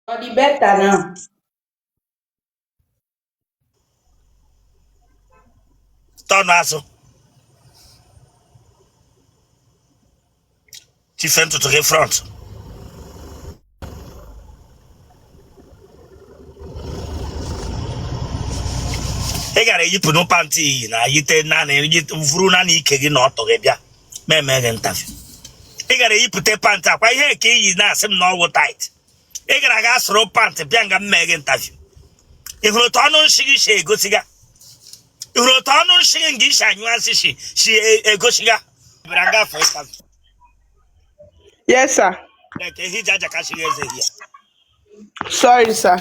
Ọ dị better now? Tọnụ azụ, chife ntutu gị front. Ị gara eyipụnụ pantị iyi na yite naanị vuru naanị ike gị na ọtọ gị bịa ma eme gị interview. Ị gara eyipụta pantị akwa ihe ka iyi na-asị m na ọ wụ tight. Ị gara ga sụrụ pantị bịa nga m mee gị interview. Ị hụrụ otu ọnụ nshi gị si egosiga? Ị hụrụ otu ọnụ nshi gị nga isi anyụ asị si egosiga? Bịara nga for interview. Yes, sir. Like ihe iji ajakasị gị eze here. Sorry, sir.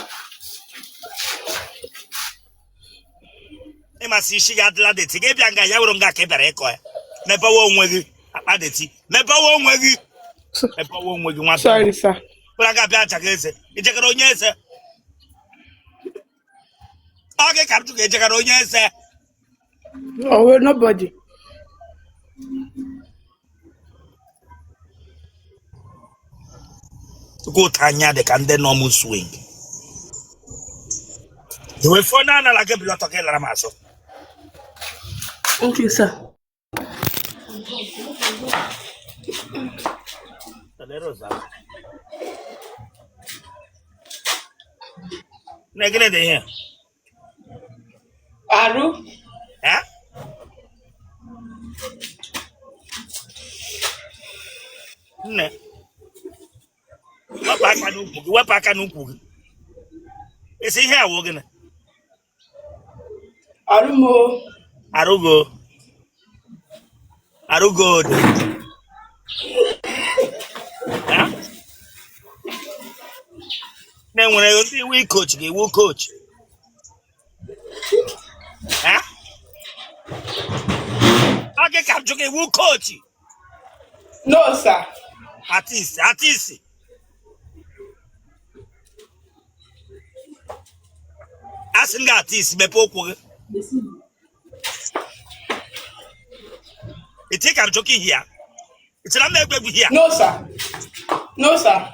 Ị masị isi gị adịla dirty, gị bịa nga ya wụrụ nga ka ị bịara ịkọ ya. Mepewe onwe gị akpa dirty, mepewe onwe gị, mepewe onwe gị nwata. Sorry, sir. Bịara nga bịa ajaga eze, ijegara onye eze. Ọ gị ka m jụ ka ejegara onye eze. Oh, well, nobody. Tukwu ụta anya dị ka ndị nọ m swing. Iwe phone anala gị bili ọtọ gị lara m azụ. Okay, sir. Na gịnị dị ihe? Arụ. Eh? Nne, wepụ aka n'ukwu gị, wepụ aka n'ukwu gị. Ị sị ihe a wụ gịnị? Arụ m o. Arụgo. Arụgo dị. Eh? Na-enwere ndị iwu coach gị, iwu coach. Eh? Ọ gị ka m jụ gị, iwu coach. No, sir. Artist, artist. Asị m gị artist, mepee ụkwụ gị. Iti ka m jụ gị here. Ị na m egwu egwu here. No, sir. No, sir.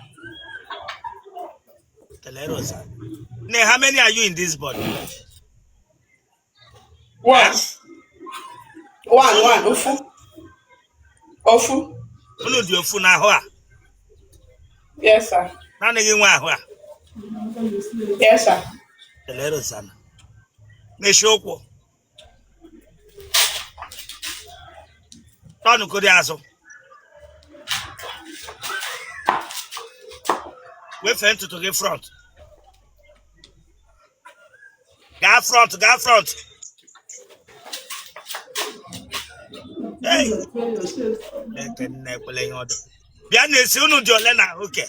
Telerosa. Nne, how many are you in this body? One. One, one. Ofu. Ofu. Unu dị ofu n'ahụ a. Yes, sir. Naanị gị nwe ahụ a. Yes, sir. Telerosa. Mechie ụkwụ. Tọnụ kodi azụ. Wefee ntutu gị front. Gaa front, gaa front. Hey! Eke nne ekwele ihe ọdụ. Bịa na-esi unu dị ole na ahụ ke?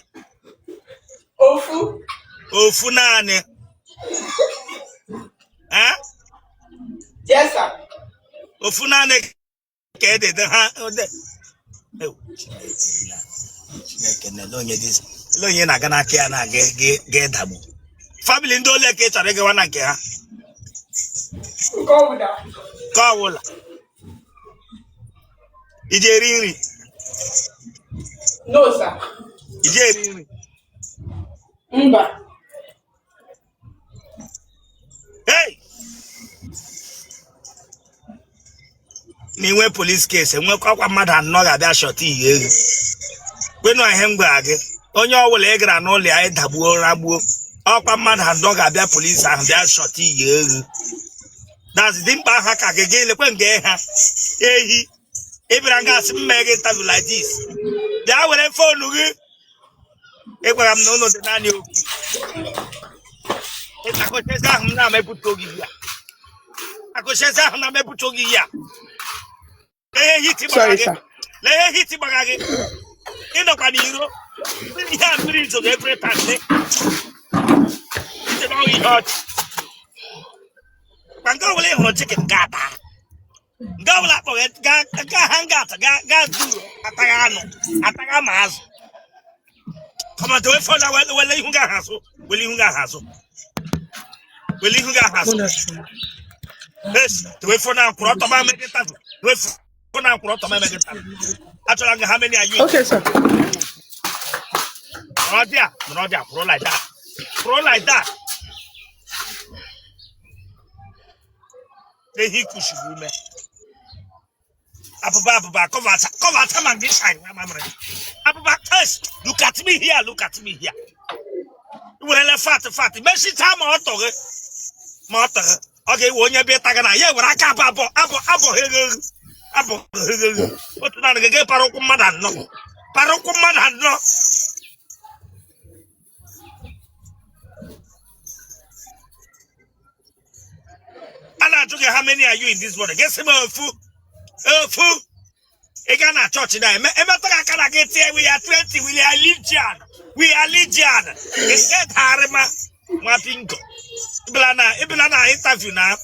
Ofu. Ofu naanị. Eh? Yes, sir. Ofu naanị ka edede ha ode. Ew, Chineke na ele onye dị ele onye na-aga n'aka ya na ga-edagbu. Family ndị ole ka ị chọrọ ịgawa na nke ha? Nke ọbụla. Nke ọbụla. Iji eri nri? No, sir. Iji eri nri? Mba. Hey! Na inwe police case enwekwa akwa mmadụ anọ ga-abịa shọta iyi ego. Kwenụ ihe m gwara gị, onye ọbụla ị gara n'ụlọ ya ịdagbuo ragbuo, ọkwa mmadụ anọ ga-abịa polisi ahụ bịa shọta iyi ego. That's dimkpa ha ka gị gị lekwe nga ha ehi ị bịara nga asị m mee gị interview like this. Bịa were phone gị. Ị gwara m na ụlọ dị naanị okwu. Ịtakọchezi ahụ m na-amepụta ogige ya. Akọchezi ahụ na-amepụta ogige ya. Lee ihe heat gbara Sorry, gị. sir. Lee ihe heat gbara gị. Ị nọkwa n'iro. Ihe a mmiri zoro every time. Iche na ọ ihe ọchị. Ma nke ọbụla ị hụrụ chicken gaa taa. Nke ọbụla akpọghị gaa gaa hangout gaa gaa zuru ataghị anụ ataghị ma azụ. Come on, wee fọdụ wele ihu gị ahụ azụ, wele ihu gị ahụ azụ, wele ihu gị ahụ azụ. Yes, wee fọdụ akwụrụ ọtọ ma eme gị interview. Wee fọdụ akwụrụ ọtọ ma eme gị interview. Achọrọ gị how many are you? Okay, sir. Nọrọ dị a, nọrọ dị a, kwụrụ like that. Throw like that. Ehi kushiri ume. Abụba abụba cover cover ma gị shine nwa mamịrị. Abụba yes, look at me here, look at me here. I werele fat fat mesichaa ma ọtọ gị ma ọtọ gị ọ ga-ewe onye bịa ịta gị na ya were aka abụ abụ abụ abụ heghe abụ heghe otu naanị gị ga para ụkwụ mmadụ anọ para ụkwụ mmadụ anọ a na-ajụ gị how many are you in this world gị sị m ofu ofu ị gaa na chọọchị na eme emetụ gị aka na gị tie we are 20 we are legion we are legion nke darịma nwa bingo ịbịala na interview na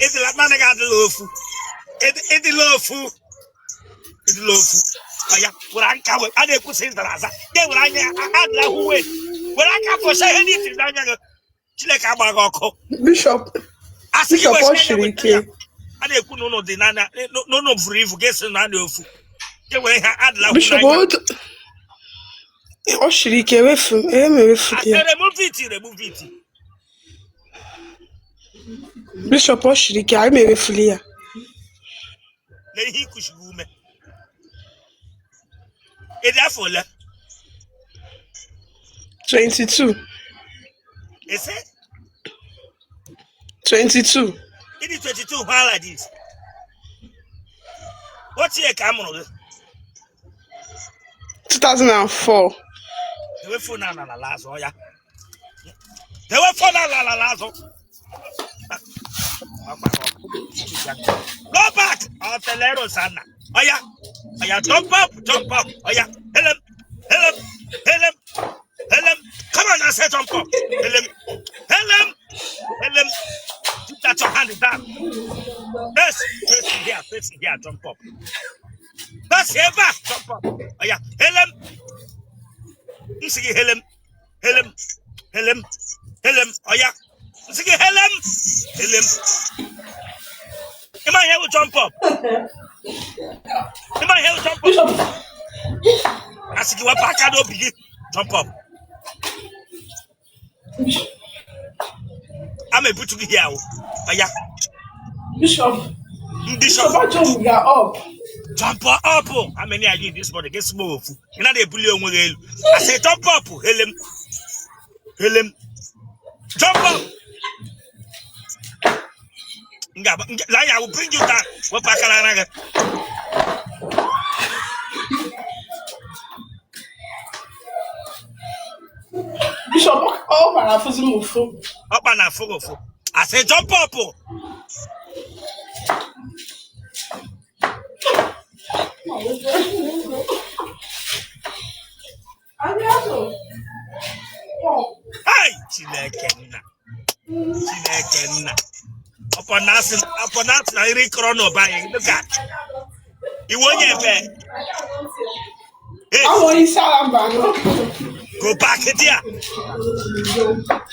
ịdịla naanị gị adịla ofu ịdịla ofu ịdịla ofu ya were aka a na-ekwusị ịzara aza ga were anya adịla hụ wee were aka fọcha ihe n'itiri n'anya gị Chineke agba gị ọkụ Bishop asị gị Bishop ọ wee shiri ike. A na-ekwu na ụnụ dị n'anya na ụnụ buru ibu ga-esi na anị ofu ga were ihe adịla hụ Bishop n'anya ọ shiri ike ewefu m ewefu ya. Remove it, remove it. Bishop ọ shiri ike anyị m ewefuli ya. Na ihe ikuchiri ume ị dị afọ ole? 22. Ese? 22. Ị dị 22 hụ like this. What year ka a mụrụ gị? 2004. Dewe phone ala ala azụ ya. Dewe phone ala ala azụ. Go back. Ọtelero sana. Oya. Oya jump up, jump up. Oya. Helem. Helem. Helem. Helem. Come on, I say jump up. Helem. Helem. Helem. Put that your hand down. Yes. Face here, face here, jump up. Face here, back, jump up. Oya. Helem. M sị gị helem. Helem. Helem. Helem. Oya. M sị gị helem. Helem. Ị ma ihe bụ jump up? Ị ma ihe bụ jump up? Bishop A sị gị wepụ aka n'obi gị jump up. A ma ebutu gị here o. Oya. Bishop Ndị Bishop shop. ajump ga up. Jump up. How many are you in this body? Gị sị m ofu. Ị naghị ebuli onwe gị elu. I say jump up. Helem. Helem. Jump up. Lee anya, I will bring you down. Wepụ aka n'ara gị. Bishop ọ gbara afụzi m ụfụ. Ọkpa na-afụ gị ụfụ. I say jump up. Hey, Chineke nna. Chineke nna. Ọpọ na-asị na nri kọrọ n'ụba anyị. Look at. Ị wụ onye ebe. Hey, Awụ onye Isiala Mbano. Go back there.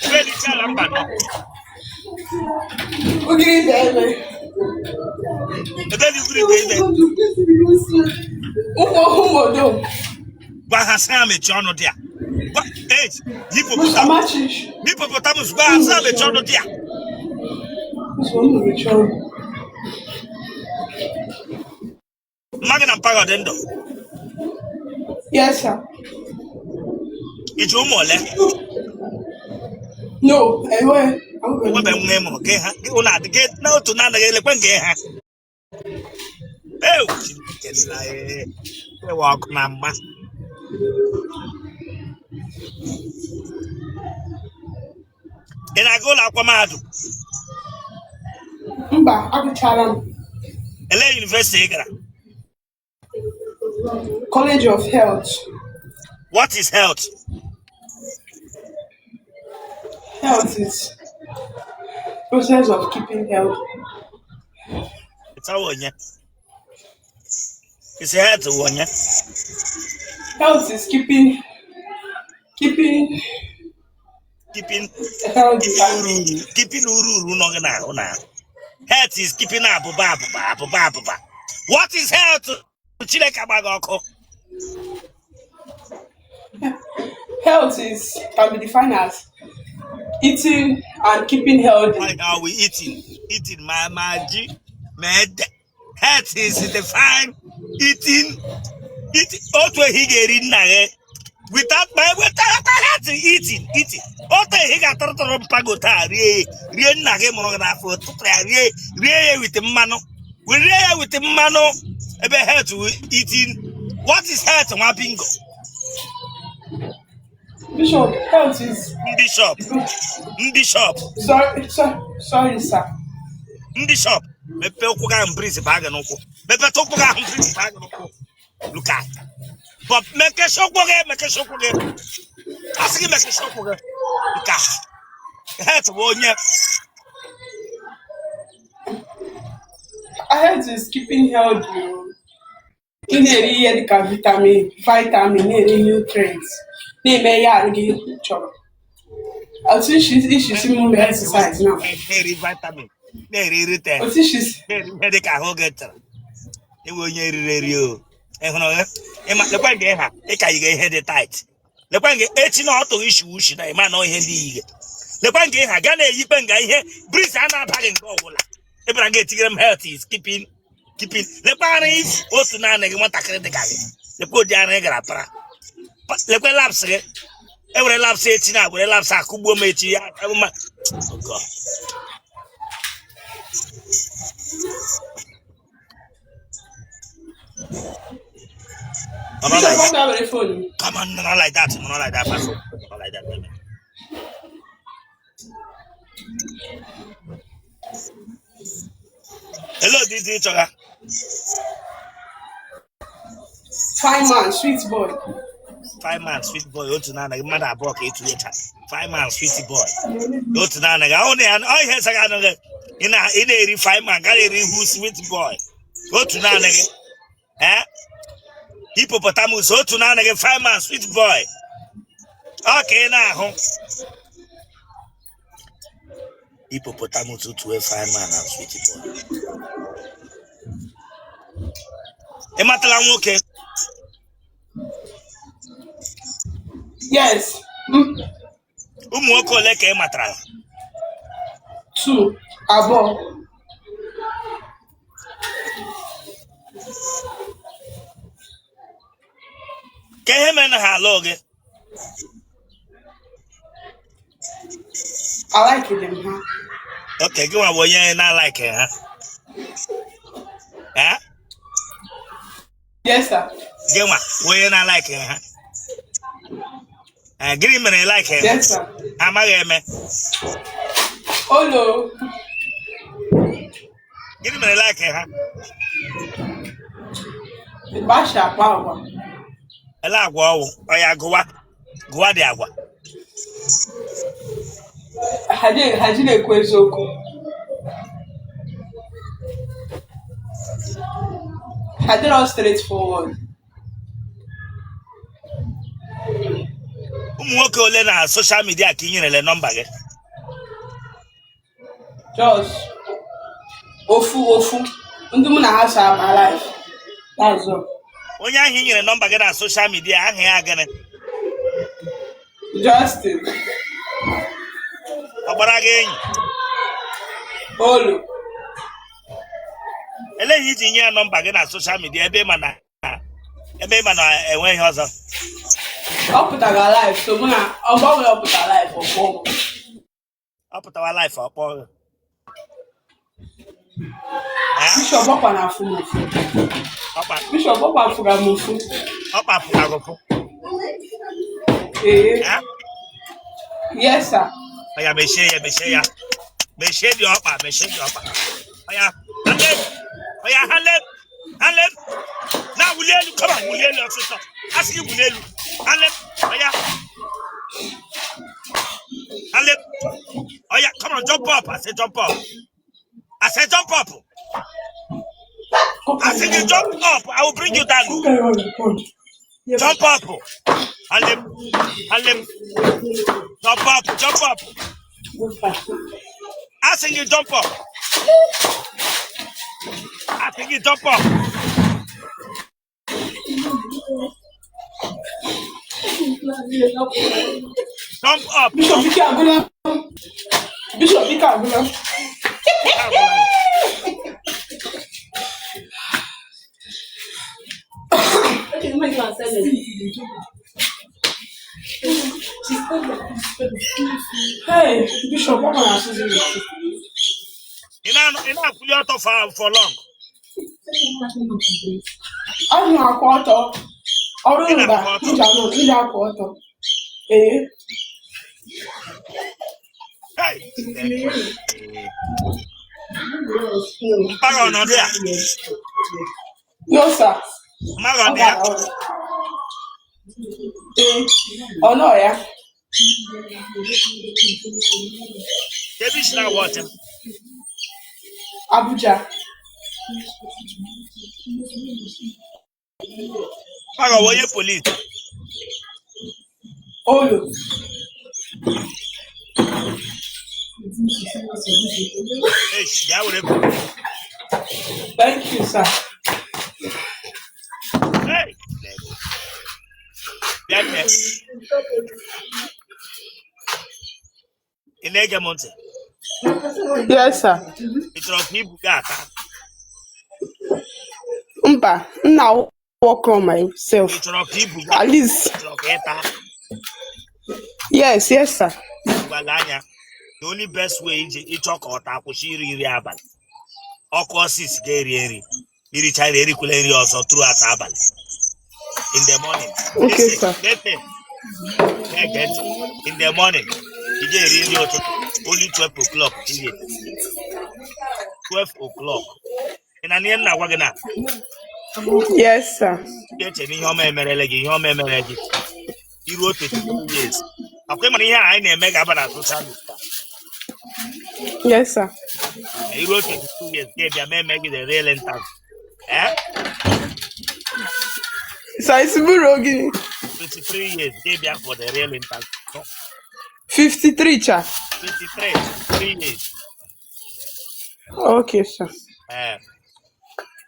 Ebe dị Isiala Mbano. Ugiri ebe. Ebe dị Ugiri ebe. Ụmụ ụmụodo. Gwa ha sị ha mechie ọnụ dị ya. Hey, hippopotamus. Hippopotamus gwa ha sị ha mechie ọnụ dị ya. Mma gị na mpa gị ọ dị ndụ? Yes, sir. I ji ụmụ ole? No, enwe. Enwebe nwa ị mụrụ gị ha gị ụlọ adị gị na otu na-anaghị elekwe nke ha. Ew, Chineke nna ee. Ewe ọkụ na mgba. Ị na-aga ụlọ akwụkwọ mahadum? Mba, agụchala m. Elee yunivesiti ị gara? College of Health. What is health? Health is process of keeping health. Ịtawa onye? Is health wụ onye? Health is keeping keeping Keeping healthy. Keeping uru uru keeping uru uru nọ gị n'ahụ na health is keeping abụba abụba abụba abụba. What is health? Chineke agba gị ọkụ. Health is can be defined as Eating and keeping healthy. Why are we eating? Eating ma ji ma ede. Health is defined eating eating. Otu ehi ga-eri nna gị without my without health eating eating. Otu ehi ga-atụrụtụrụ mpago taa rie rie nna gị mụrụ gị n'afọ tụtụrụ ya rie rie ya with mmanụ. Rie ya with mmanụ ebe health eating. What is health nwa bingo? Bishop, health is Bishop, bishop. Sorry, sorry, sorry, sir. Bishop, mepee ụkwụ gị ahụ breeze baa gị n'ụkwụ. Mepeta ụkwụ gị ahụ breeze baa gị n'ụkwụ. Look at. But mekesị ụkwụ gị, mekesị ụkwụ gị. Asị gị mekesị ụkwụ gị. Look at. Health bụ onye Health is keeping healthy. Ị na-eri ihe dịka vitamin, na-eri nutrients, na-eme ihe arụ gị chọrọ. Otu isi si m mee exercise now. Na-eri vitamin, na-eri rite, Otu isi na-eri ihe dị ka ahụ gị chọrọ. Ịbụ onye riri eri o. Ị hụrụ ya? Ịma lekwa gị ha, ị ka yiga ihe dị tight. Lekwa gị echi na ọ tụghị ishi ushi na ịma na ihe ndị yiga. Lekwa gị ha ga na-eyikpe nga ihe breeze a na-abaghị nke ọbụla. Ị bịara nga etigere m health is keeping keeping. Lekwa ara isi otu naanị gị nwatakịrị dị ka gị. Lekwa ụdị ara ị gara para. Lekwa laps gị. Ewere laps echi na were laps akụgbuo m echi ya ma. Oh God. Not Bishop, like ọ that. ga-were phone m. Come on, not like that. Not like that, Pastor. Not like that, baby. Hello, DJ Choga. Fine man, sweet boy. Fine man, sweet boy. Otu naanị gị mmadụ abụọ ka etinyecha. Fine man, sweet boy. Otu naanị gị. Ọ na ya ọ ihe saga anụ gị. Ị na-eri fine man, gaa eri hu sweet boy. Otu naanị gị. Eh? Hippopotamus, otu naanị gị fine man, sweet boy. Ọ ka ị na-ahụ. Hippopotamus otu wee fine man and sweet boy. Ị matala nwoke? Yes. Ụmụ nwoke ole ka ị matara? Two. Abụọ. Ka ihe mere na ha alụ gị? I like them ha. Okay, gị nwa bụ onye na-alike ha. Eh? Yes, sir. Gị nwa bụ onye na-alike ha. Eh, gịnị mere ị like ha? Yes, sir. Amaghị eme. Olo. Gịnị mere ị like ha? Basha akpa agwa. Ele agwa ọwụ, ọ ya gụwa. Gụwa dị agwa. Ha ji na-ekwu eziokwu. Ha dịrọ straight forward. Ụmụ nwoke ole na social media ka ị nyerele nọmba gị? Just ofu ofu. Ndị mụ na ha so ama life. That's all. Onye ahụ ị nyere nọmba gị na social media aha ya gịnị? Justin. Ọ gbara gị enyi? Olo. Elee ihe iji nye ya nọmba gị na social media ebe ị ma na ebe ị ma na enweghị ọzọ? Ọ pụtara live, so mụ na ọ gbanwere ọ pụtara live ọ kpọọ m. Ọ pụtawa live ọ kpọọ gị. Eh? Bishop ọkwa na-afụ m ụfụ. Ọkpa Bishop ọkwa fụga m ụfụ. Ọkpa fụga gị ụfụ. Ee. Eh? Yes, sir. Ọ ya mechie ya, mechie ya. Mechie dị ọkpa, mechie dị ọkpa. Ọ ya, hale, ọ ya hale, hale. Na wuli elu, come on, wuli elu ọsịsọ. Asị gị wuli elu. Hale, ọ ya. Hale. Ọ ya, come on, jump up. I say jump up. I say jump up. I say you jump up. I will bring you down. Jump up. Hale, hale. Jump up, jump up. I say you jump up. I think you jump up. Jump up. Bishop, ike agwụla m. Bishop, ike agwụla m. Ike agwụla gị. Hey, Bishop, ọ na-asụzi m isi. Ị na-akwụli ọtọ for long. Ana m akwụ ọtọ. Ọrụ Ị nga na-akwụ ọtọ. iji anụ iji akwụ ọtọ. Ee. Hey, Chineke. Mpaghara ọnọdụ ya. No, sir. Mmaghị Ọ ọ dị ya. gara ọrụ. Ee, ọ nọ ya. Ebe isi na-awa ọchị m. Abuja. Mmaghị ọwa onye polisi. Olo. Echi, ya were. Thank you, sir. Hey! Bịa nne. Ị na-ege m ntị? Yes, sir. Ị chọrọ ka ibu gị ata? Mba, m na work on myself. Ị chọrọ ka ibu gị At least. Ị chọrọ ka ị taa? Yes, yes, sir. Gwala anya. The only best way iji ịchọ ka ọ taa, kwụsị iri nri abalị. Ọ kụọ 6 ga-eri nri. Iricha nri, erikwala nri ọzọ throughout abalị. In the morning. Okay, Listen, sir. listen. Na-ege ntị. In the morning, ị ga-eri nri ụtụtụ. Only 12 o'clock ka ị ga-eri. 12 o'clock. Ị na ihe m na-agwa gị na Yes, sir. ị ga-eche na ihe ọma emerele gị, ihe ọma emere gị. Iruo 23 years. Akwa ịmara ihe a anyị na-eme ga-aba na social media. Yes, sir. Iruo 22 years, ga-ebịa ma eme gị the real interview. Eh? Sir, isi bụrụ gịnị? 23 years, ga-ebịa for the real interview. No, 53 cha. 23, 3 years. Okay, sir. Eh.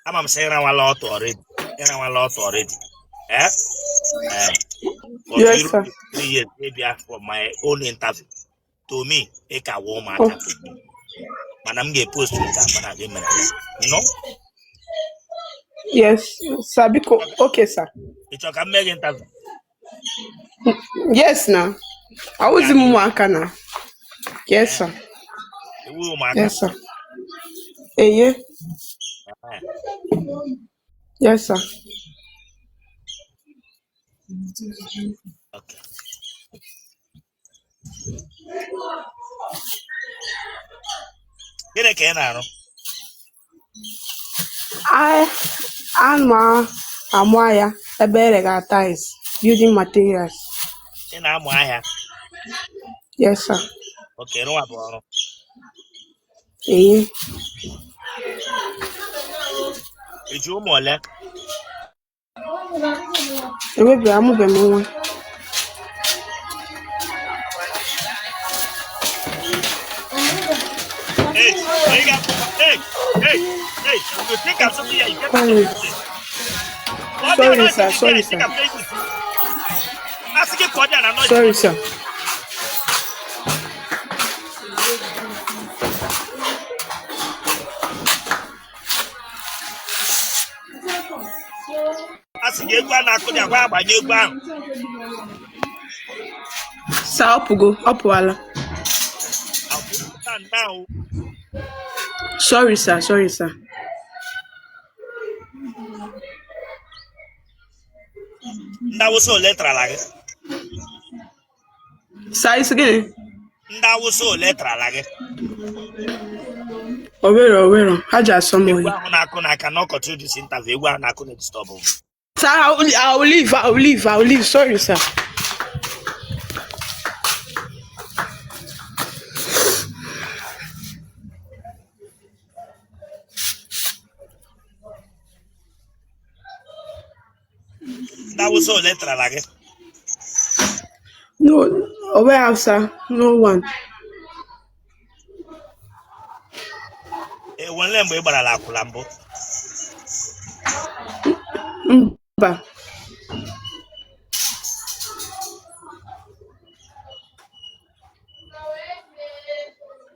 Ama m sị ịrawala ọtọ already. Ịrawala ọtọ already. Eh? Eh. But Yes, iruo sir. 23 years, ga-ebịa for my own interview. To me, ị ka wụ ụmụaka Oh, to me. Mana m ga-epost nke a mana gị mere ya. No? Yes, sir. Biko, okay, sir. Ị chọrọ ka m mee gị interview? Yes, na. Awụzi m ụmụaka na. Yes, sir. Ewu ụmụaka. Yes, sir. Eye. Eh. Yes, sir. Okay. Gịnị ka ị na-arụ? Ana amụ ahịa ebe erega tiles, building materials. Ị na-amụ ahịa? Yes, sir. Okay, rụwa bụ ọrụ. Eye. Ị ji ụmụ ole? Enwebeghị, amụbeghị m nwa. Hey, hey, hey, hey, hey, you think I'm something here, you get Sorry. Sorry, sir. Sorry, sir. Asị gị ka ọ dị na Sorry, sir. A sị gị egwu a na-akụ dị agwa agbanye egwu ahụ. Sir, ọ pụgo, ọ pụọla. Now. Sorry, sir. Sorry, sir. Ndị Awụsa ole tarala gị? Sir, isi gịnị? Ndị Awụsa ole tarala gị? Owero, owero. Ha ji asọ m Egwu oyi. ahụ na-akụ n'aka n'ọkọchị this interview, egwu ahụ na-akụ na-edisturb m. Sir, I will leave. I will leave. I will leave. Sorry, sir. Ndị Awụsa ole tarala gị? No, owe Hausa, no one. Enwele mgbe ị gbarala akwụla mbụ? Mba.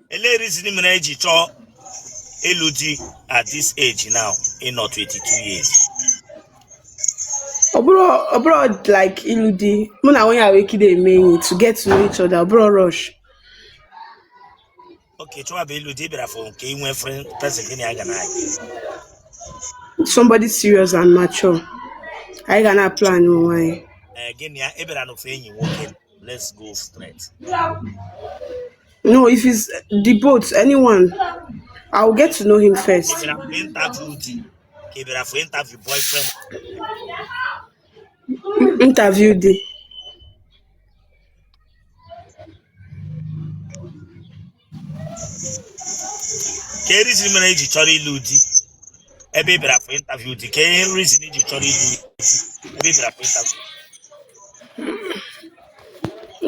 Elee reason mere eji chọọ ịlụ di at this age now ị nọ 22 years? Ọ bụrụ like ịlụ di, mụ na onye a nwee ike eme enyi to get to know each other, ọ bụrụ rush. Okay, chọwa bụ ịlụ di, ị bịara for nke inwe friend person gị na ya ga na Somebody serious and mature. Anyị ga na plan onwe anyị. Ee, gị na ya ị bịara n'ofe enyi nwoke. Let's go straight. No, if it's the both, anyone, I will get to know him Ị first. bịara for interview di ka ị bịara for interview boyfriend? Interview di. Kee reason mere iji chọrọ ịlụ di ebe ị bịara for interview di? Kee reason iji chọrọ ịlụ di ebe ị bịara for interview?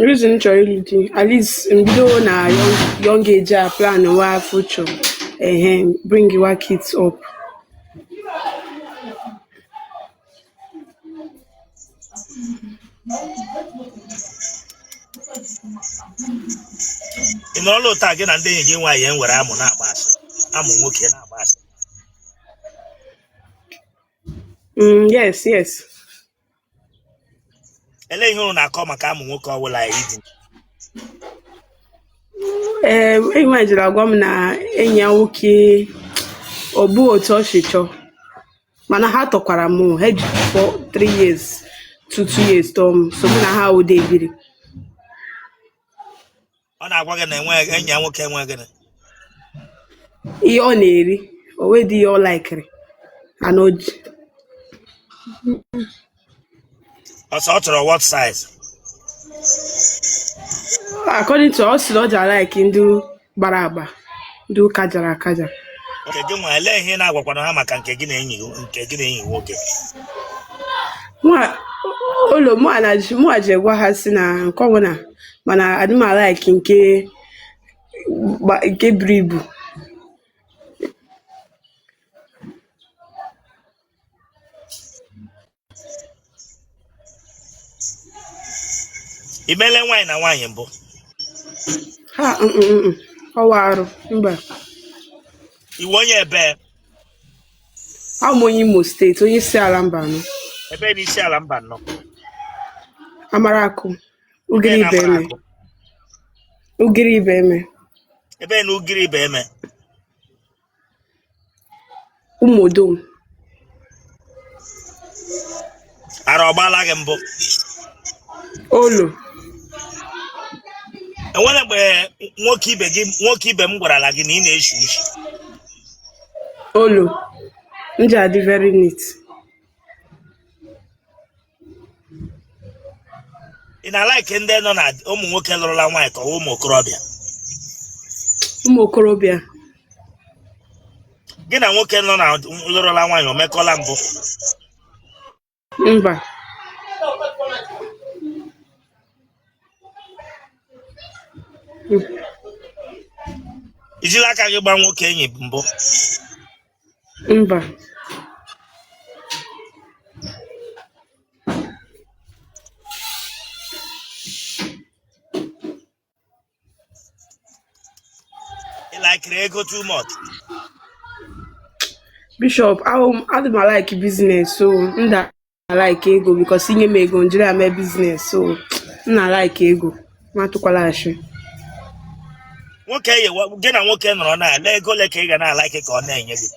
Reason m chọrọ ịlụ di, at least mbido na young age a plan wa future, ehe, bring your kids up. Ị nọrọla otu a gị na ndị enyi gị nwaanyị e nwere amụ na-agba asị, amụ nwoke na-agba asị? Yes. Elee ihe unu na-akọ maka amụ nwoke ọbụla ya idi? Ee, enyi m nwaanyị jere agwa m na enyi ya nwoke ọ bụ otu ọ si chọọ, mana ha tọkwara m, ha ji for 3 years to 2 years tọọ m, so mụ na ha wụde ebiri. Ọ na-agwa gị na enweghị enyi ya nwoke enweghị gịnị? Ihe ọ na-eri, o nwedị ihe ọ laikiri ana o ji. Ọsọ ọ chọrọ what size? According to ọ sị na ọ ji alaiki ndị gbara agba, ndị kajara akaja. Nke gị nwa, elee ihe ị na-agwakwana ha maka nke gị na enyi nke gị na enyi nwoke? Olo mụa ji gwa ha si na nke ọbụla, mana adị m alaiki nke nke buru ibu. I meele nwaanyị na nwaanyị mbụ? Ha, ọwa arụ, mba. Ị wụ onye ebe? Abụ m onye Imo Steeti, onye Isiala Mbano. Ebe na Isiala Mbano? Amarakụ, Ugiri Ebe na Ibeme. Amarakụ? Ugiri Ibeme. Ebe na Ugiri Ibeme? Ụmụdom. Ara ọ gbaala gị mbụ? Olo. Enwere mgbe nwoke ibe gị, nwoke ibe m gwarala gị na ị na-eshi ushi? Olo. M ji adị very neat. Ị na-alaiki ndị nọ na ụmụ nwoke lụrụla nwaanyị ka ọ wụ ụmụ okorobịa? Ụmụ okorobịa. Gị na nwoke nọ na lụrụla nwaanyị o mekọla mbụ? Mba. I jila aka gị gbaa nwoke enyi mbụ? Mba. Ị laikiri ego too much? Bishop, adị m like business, so m da like ego because inye m ego m jiri ya mee business, so m na like ego, ma atụkwala ashị. Nwoke gị na nwoke nọrọ na ele ego ole ka ị ga na-alaiki ka ọ na-enye gị?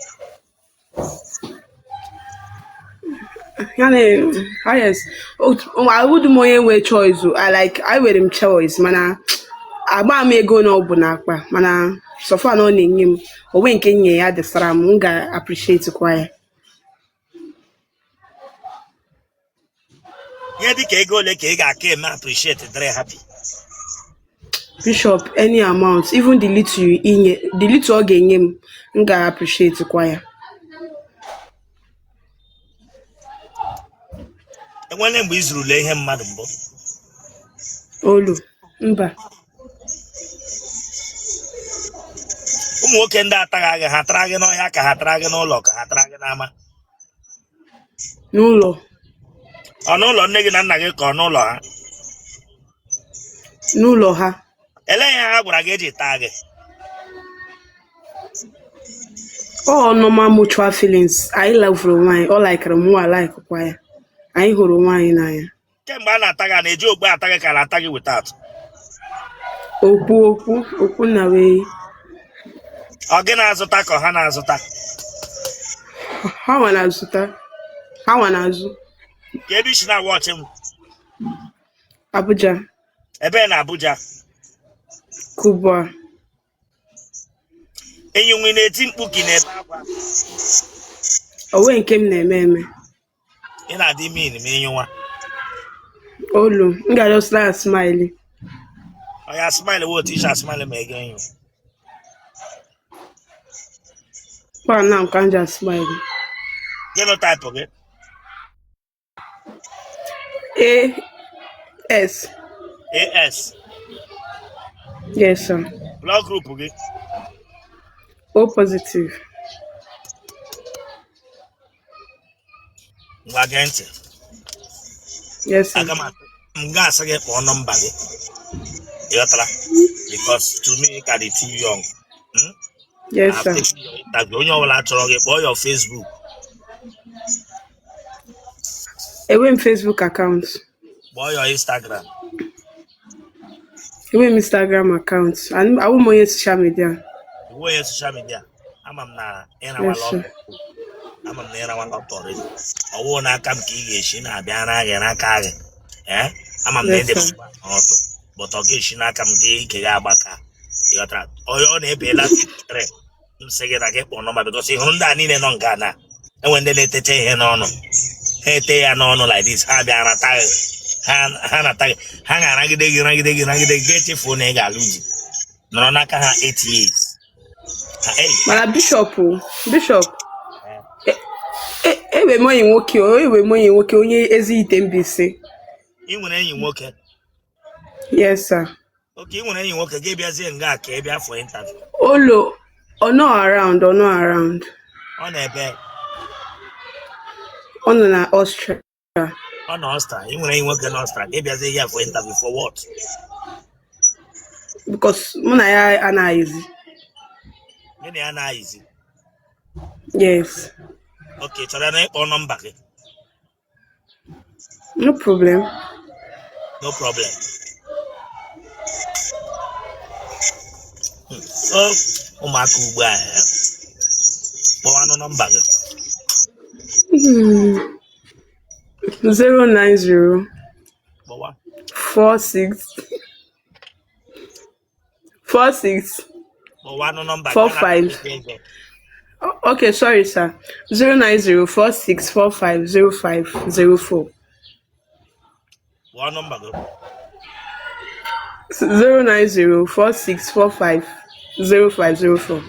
Ya na highest, awụdị m onye nwe choice o. I like, I nwere m choice, mana agba m ego na ọ bụ n'akpa, mana so far na ọ na-enye m onwe nke nye ya dịsara m, m ga-appreciate kwa ya. Ihe dịka ego ole ka ị ga-aka eme appreciate, dịrị happy? Bishop, any amount, even the little inye, the little ọ ga-enye m, m ga-appreciate kwa ya. Enwere mgbe ị zurula ihe mmadụ mbụ? Olu, mba. Ụmụ nwoke ndị ataghị gị, ha tara gị n'ọhịa ka ha tara gị n'ụlọ ka ha tara gị n'ama? N'ụlọ. Ọ n'ụlọ nne gị na nna gị ka ọ n'ụlọ ha? N'ụlọ ha. Elee ihe ha gwara gị eji taa gị? All normal mutual feelings. Anyị loverụ onwe anyị. Ọ likere m, mụnwa likekwa ya. Anyị hụrụ onwe anyị n'anya. Kemgbe a na-ata gị, a na-eji okpu ata gị ka a na-ata gị without? Okpu okpu okpu na wee. Ọ gị na-azụta ka ha na-azụta? Ha nwa na-azụta. Ha nwa na-azụ. Ka ebe i si na-awatch m? Abuja. Ebe na Abuja? Kubwa. Enyi nwe na-eti mkpu ka ị na-ebe akwa? Onwe nke m na-eme eme. Ị na-adị mean ma ị nyụwa? Olu, m ga just like smile. Ọ ya smile wo otu i si smile ma ị ga-enyo? Kwa na m ka m ji smile. Genotype gị? A S. AS? Yes, sir. Blood group gị? O positive. Ngwa, gee ntị. Yes, sir. Aga m m ga-asị gị kpọọ nọmba gị, ị ghọtara? Because to me, ị ka dị too young. Yes, I've sir. taken your interview. Onye ọbụla chọrọ gị, kpọọ your Facebook. Enwe m Facebook account. Kpọọ your Instagram. Enwe m Instagram account. Awụ m onye social media. Ị wụ onye social media? Ama m na ịrawala Yes, sir. ọtọ. Ama m na ịrawala ọtọ already. Ọwụ n'aka m ka ị ga-esi na-abịa ara gị n'aka gị, ee, ama m na Yes, ịdị sir. ọtọ, but ọ ga-esi n'aka m gị ike gị agbaka, ị ghọtara? Onye ọ na-ebela 53, m sị gị na gị kpọọ nọmba, because ị hụrụ ndị a niile nọ nga na enwe ndị na-etecha ihe n'ọnụ, ha ete ya n'ọnụ like this, ha bịa rata gị, ha nata gị, ha ga-aragide gị, ragide gị, ragide gị, ga-echefuo na ị ga-alụ di, nọrọ n'aka ha 8 years. Ha, ei. Mana Bishop, Bishop, enwe m enyi nwoke, enwe m enyi nwoke onye Ezihite Mbaise. Ị nwere enyi nwoke? Yes, sir. Okay, ị nwere enyi nwoke, gị bịazie nga ka ị bịa for interview? Olo, ọ nọ around, ọ nọ around. Ọ na-ebe? Ọ nọ na Austria. Ọ na Austria? Ị nwere enyi nwoke na Austria, gị bịazie ya for interview for what? Because mụ na ya anaghịzi. Gị na ya na-ayịzi? Yes. Okay, chọrọ na ịkpọ nọmba gị? No problem. No problem. O ụmụaka ugbu a, eh, kpọwanụ nọmba gị. 090 Kpọwa. 46 46 Kpọwanụ nọmba gị. 45. Oh, okay, sorry, sir. 090 46 45 05 04. Kpọọ nọmba gị. 090 46 45 05 04.